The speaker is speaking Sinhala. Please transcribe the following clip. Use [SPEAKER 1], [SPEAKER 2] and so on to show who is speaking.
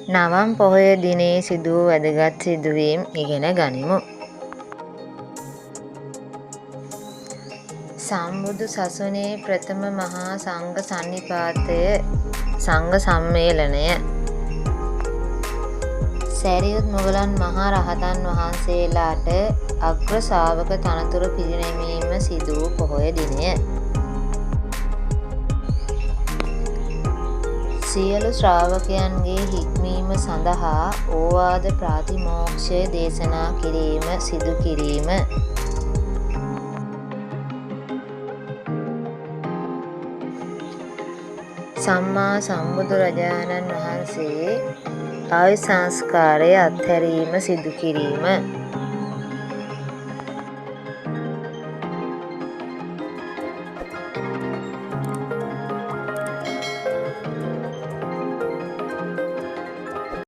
[SPEAKER 1] නවම් පොහොය දිනයේ සිදු වූ වැදගත් සිදුවීම් ඉගෙන ගනිමු. සම්බුදු සසුනේ ප්‍රථම මහා සංඝ සන්නිපාතය සංඝ සම්මේලනය. සැරියුත් මුගලන් මහ රහතන් වහන්සේලාට අග්‍ර ශාවක තනතුර පිරිනැමීම සිදු වූ පොහොය දිනය. සියලු ශ්‍රාවකයන්ගේ හික්මීම සඳහා ඕවාද ප්‍රාතිමෝක්ෂය දේශනා කිරීම සිදු කිරීම. සම්මා සම්බුදුරජාණන් වහන්සේ ආයු සංස්කාරය අත්හැරීම සිදු කිරීම.